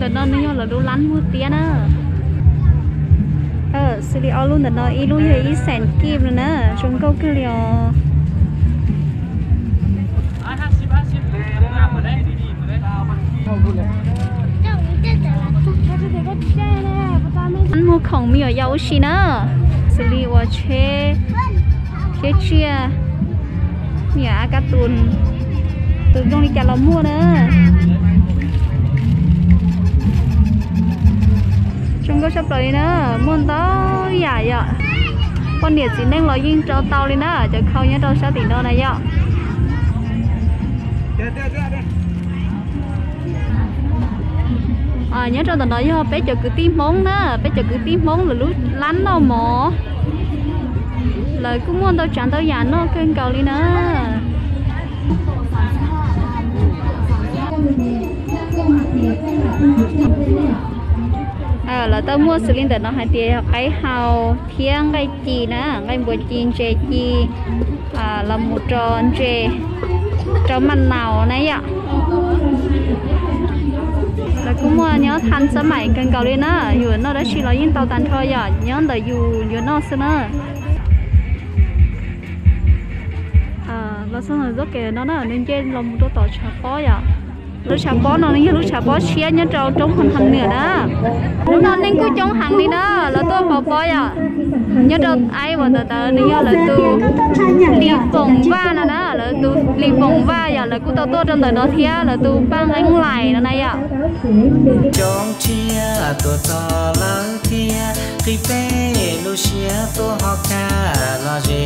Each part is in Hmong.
Ntawm no nws yog lawv lub lab muag tiab na. Xws li ob lub ntawm no ib lub yog ib xees kib no na, zoo nkauj kawg li os. Lab muag khoom me nyuam yaus ua si na, xws li uas tsheb thiab tsiaj, me nyuam a kab tus, tus zoo li cas los muaj na. Zoo nkauj tshaj plaws li na, muaj ntau yam yom. Poj niam txiv neej los yeej rau tau li na, cov khau nyob rau sab tim no na yom. Nyob rau ntawm no yog peb cov kwv tij Hmoob na, peb cov kwv tij Hmoob lawv lub lab noj mov. Lawv kuj muaj ntau tsav ntau yam noj kawg nkaus li na. Lawv tau muaj xws li ntawm no hais tias yog qaib hau thiab nqaij ci na, nqaij npua ci, ntses ci, los mus rau ntses, rau maj naus na yom. Lawv kuj muaj nyob thaj xab maim kawg nkaus li na, yus noj dab tsi los yeej tau tag nrho yom, nyob ntawm yus yuav noj xwb na. Los txog ntawm txoj kev no na, nws nce los mus rau tom tshav pob yom. Lub tshav pob no nws yog lub tshav pob tshiab nyob rau roob Phoo Tham Nwm na. Lub no neeg kuj coob heev li na, lawv tuaj pov pob yom. Nyob rau aib uas ntawm ntawd nws yog lawv tus Lis Foom Vaj no na, lawv tus Lis Foom Vaj yom, lawv kuj tau tuaj rau ntawm no thiab, lawv tus Paj Nqeeb Lais no na yom. Coob tshiab tuaj txog lawm thiab, qhib peb lub siab tuaj ho khab los ze.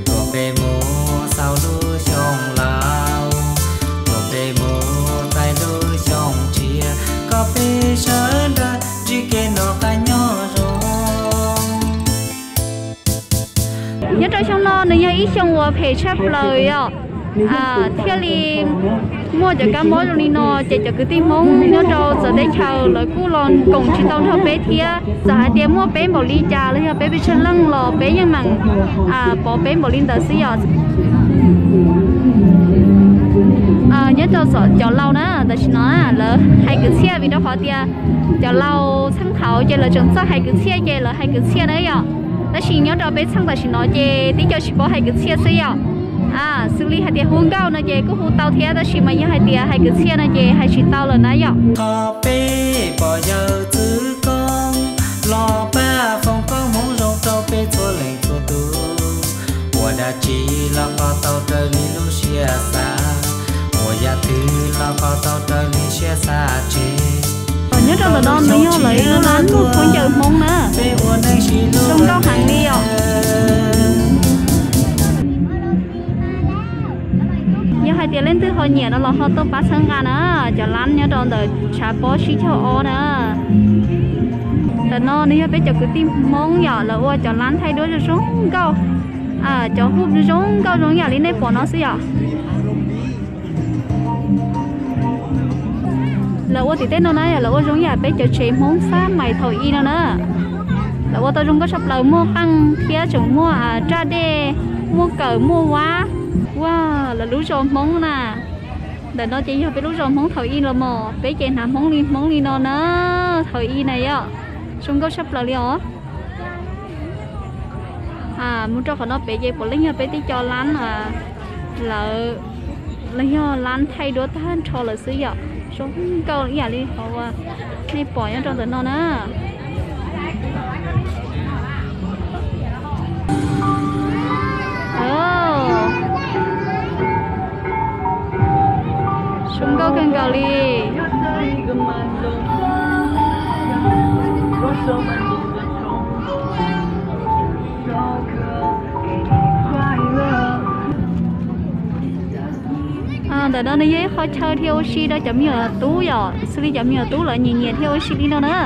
Tuaj peb mus xaus lub xyoo laus, tuaj peb mus txais lub xyoo tshiab, kom peb sawv daws ntsib kev noj qab nyob zoo. Nyob rau xyoo no nws yog ib xyoo uas phem tshaj plaws yom, thiaj li muaj cov kab mob zoo li no, ces cov kwv tij Hmoob nyob rau txawv teb chaws lawv kuj los koom tsis tau nrog peb thiab. Txawm hais tias muaj peb npaum li cas los yog peb pes tsawg leej los peb yeej meem pov peb npaum li ntawd xwb yom. Nyob rau cov laus na, tam sim no lawv hais kwv txhiaj vim rau qhov tias cov laus txheej thaud ces lawv tseem txawj hais kwv txhiaj ces lawv hais kwv txhiaj na yom. Tab sis nyob rau peb txheej tam sim no ces tib co tsis paub hais kwv txhiaj xwb yom. Xws li hais tias hu nkauj no ces kuj hu tau thiab, tab sis mas yog hais tias hais kwv txhiaj no ces hais tsis tau lawm na yom. Qhov peb pom yawg txwv koob los pab foom koob hmoov zoo rau peb txhua leej txhua tus. Ua dab tsi los kom tau raws li lub siab xav, ua yam twg los kom tau raws li siab xav tseg. Nyob rau ntawm no nws yog lawv ib lub lab khaub ncaws Hmoob na, zoo nkauj heev li os. Yog hais tias leej twg ho nyiam no los ho tuaj pab txhawb nqa na, cov lab nyob rau ntawm tshav pob sib caug ob na. Ntawm no nws yog peb cov kwv tij Hmoob yom, lawv ua cov lab thaij duab zoo zoo nkauj, cov hub zoo nkauj zoo yam li nej pom no xwb yom. Lawv ua tim tej no na yog lawv ua zoo yam peb cov tsev Hmoob xab mais thaum i no na. Lawv ua tau zoo nkauj tshaj plaws, muaj qeej thiab tseem muaj raj dej, muaj kawm muaj vab. Ua, lawv lub zos Hmoob na. Ntawm no ces yog peb lub zos Hmoob thaum i los mas peb ces hnav Hmoob li Hmoob li no na. Thaum i na yom, zoo nkauj tshaj plaws li os. Mus rau qhov no pem ces puav leej yog peb tej co lab, lawv, los yog lab thaij duab tag nrho lawm xwb yom. Zoo nkauj ib yam li qhov uas nej pom nyob rau ntawm no na. Zoo nkauj kawg nkaus li. Ntawm no nws yog ib qho chaw thiab ua si rau cov me nyuam tub yom, xws li cov me nyuam tub lawv nyiam nyiam thiab ua si li no na.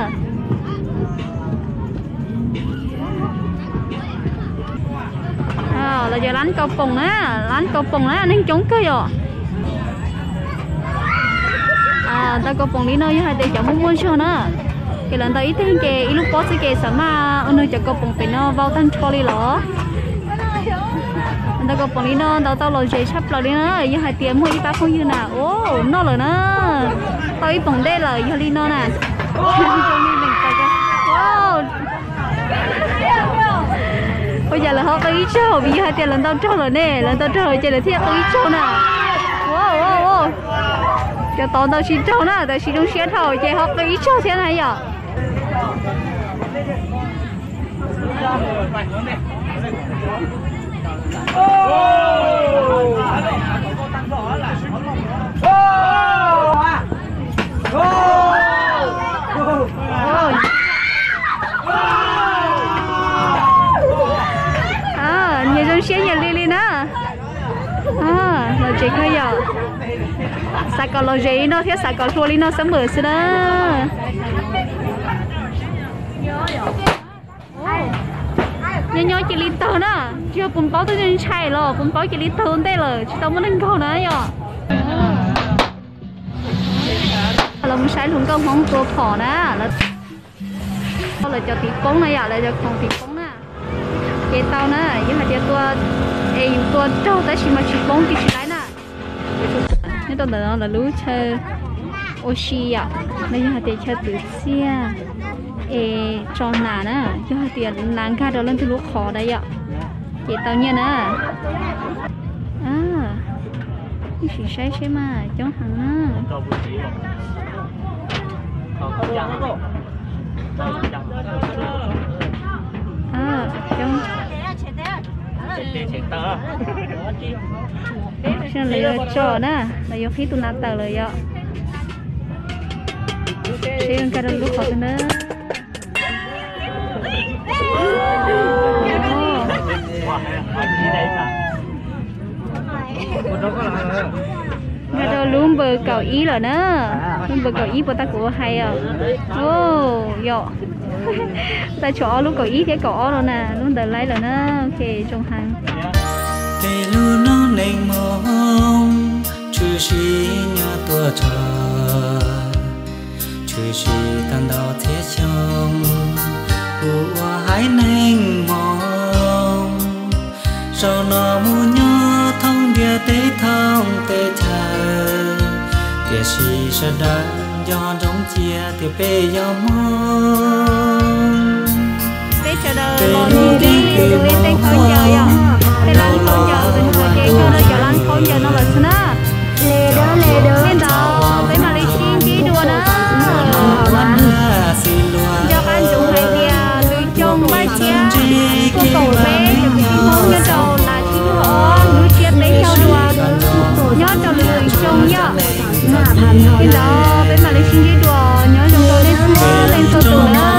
Lawv cov lab kaus poom na, lab kaus poom na neeg coob kawg yom. Ntaus kaus poom li no yog hais tias cov muaj muaj zog na, ces lawv ntaus ib teg ces ib lub pob xwb ces xam maj ua nws cov kaus poom pem no vau tag nrho li los. Ntaus kaus poom li no ntaus tau los zem tshaj plaws li na, yog hais tias muaj ib pab phooj ywg na, noj lawm na. Tau ib poom ntej lawm yog li no na. Ua cas lawv ho qw ib zaug, vim yog hais tias lawv ntau raug lawm ne, lawv ntau raug ces lawv thiaj qw ib zaug na. Cov tod ntau tsis raug na, tab sis zoo siab dhau ces ho qw ib zaug thiab na yom. Nyias zoo siab nyias li li na. Los tsev kawg yom. Xav kom los ze li no thiab xav kom hluas li no xab mam xwb na. Nyob nyob cia li tawg na, tsis yog puas paub twb ntshai los puas paub cia li tawg ua ntej lawm tsis tau muaj neeg nkaug na yom. Los mus saib hluas nkauj Hmoob tua phom na, lawv cov tiv poob na yom, lawv cov khoom tiv poob na. Ces tau na, yog hais tias tua es yus tua raug tab sis mas tsis poob ces tsis laib na. Nyob rau ntawm no lawv lub chaw ua si yom, los yog hais tias chaw twv txiaj es tso nas na, yog hais tias nas nkag rau leej twg lub qhov na yom, ces tau nyiaj na. Sim saib seb mas coob heev na. Lawv yuav tso na, lawv yuav qhib tus nas tawm lawm yom. Seb nkag rau lub qhov twg na. Nkag rau lub npawb kaum ib lawm na. Lub npawb kaum ib puas tau kuv hais os? Yog, tau tshuav ob lub kaum ib thiab kaum ob no na, lub ntawd laib lawm na. Ok, zoo heev. Tej lub noob neej Hmoob tshwm sim nyob tuaj txog, tshwm sim tau ntau txhiab xyoo, kuv ua haiv neeg Hmoob. Zaum no mus nyob thoob ntiaj teb thoob teb chaws, tiam sis sawv daws nco ntsoov cia tias peb yog Hmoob. Peb sawv daws los nug ib tus ib tej khaub ncaws yom, tej lab khaub ncaws tus nug ces koj rau cov lab khaub ncaws no lawm xwb na. Li ntawd peb mam li sib ntsib dua na. Nco qab ntsoov hais tias lwm xyoo Vaj Tshiab tuaj koom peb cov kwv tij Hmoob nyob rau Lav Tsib Nyuj Ob lub tsiab peb caug dua nyob rau lwm xyoo yom. Li ntawd peb mam li sib ntsib dua, nyob zoo rau nej txhua leej txhua tus na.